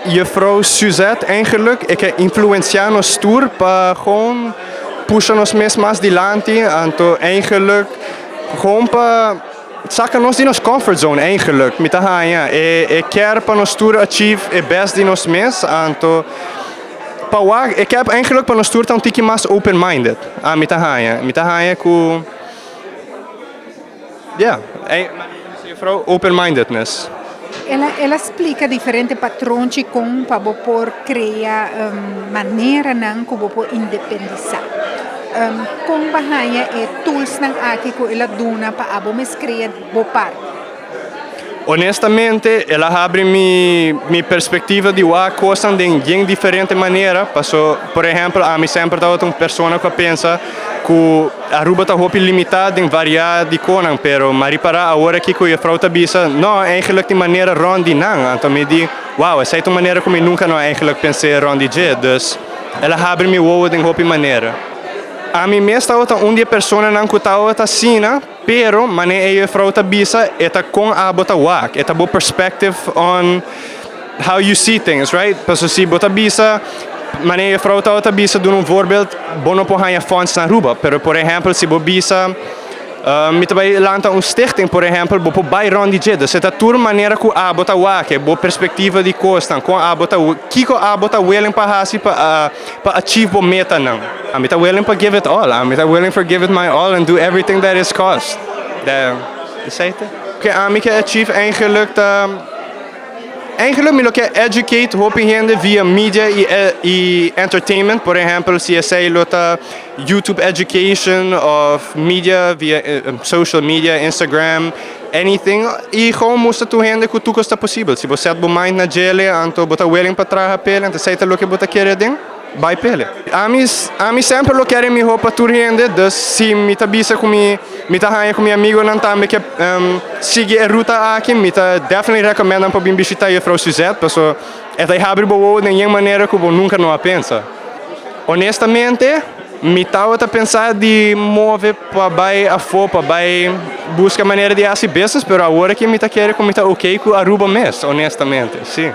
Juffrouw Suzette eigenlijk. E ke influensiá nos tur pa gewoon pusha nos mes mas dilanti. Anto eigenlijk gewoon pa saka nos di nos comfort zone eigenlijk. Mi ta haña e kier pa nos tur achieve e best di nos mes. Anto pa wak e kier eigenlijk pa nos tur ta un tiki mas open minded. Ami ta haña. Mi ta haña ku, yeah, juffrouw, open mindedness. El a splika diferente patronchi kon pa bo por krea maneranan ku bo por independisá. Kon bo a haña e toolsnan aki ku el a duna pa abo mes krea bo parti? Honestamente, el a habri mi perspectiva di wak cosnan den bien diferente manera. Paso, por ehempel, ami semper tabata un persona cu a pensa cu Aruba ta hopi limita den varia di conan, pero m'a ripara awor aki cu juffrouw ta bisa, no, eigenlijk tin manera rond di nan. Anto mi di, wow, esey ta un manera cu mi nunca no eigenlijk pense rond di dje. Dus, el a habri mi wowo den hopi manera. Ami mes tabata un di e personanan cu tabata asina. Pero, mane e juffrouw ta bisa, e ta con abo ta wak, e ta bo perspective on how you see things, right? Paso si bo ta bisa, mane e juffrouw tabata bisa, duna un voorbeeld, bo no por haña funds na Aruba, pero por ehempel si bo bisa, mi ta bay lanta un stichting, por ehempel, bo por bay rond di dje. Dus e ta tur manera cu abo ta wak, e bo perspectiva di cosnan, con abo ta, kico abo ta willing pa haci pa achieve bo metanan. Ami ta willing pa give it all. Ami ta willing for give it my all and do everything that is cost. Esey ta. Ke ami ke achieve eigenlijk ta, eigenlijk mi lo ke educate hopi hende via media y entertainment. Por ehempel, si esey lo ta YouTube education of media via social media, Instagram, anything. Y gewoon mustra tur hende cu tur cos ta posibel. Si bo set bo mind na djele, anto bo ta willing pa traha p'e, anto esey ta loke bo ta kere den, bay p'e. Ami semper lo kere miho pa tur hende, dus si mi ta bisa cu mi ta haña cu mi amigonan tambe ke sigui e ruta aki, mi ta definitely recommend nan pa bin bishita Juffrouw Suzette, paso e ta habri bo wowo den yen manera cu bo nunca no a pensa. Honestamente, mi tabata pensa di move pa bay afo, pa bay busca manera di haci business, pero awor aki mi ta kere cu mi ta ok cu Aruba mes, honestamente, si.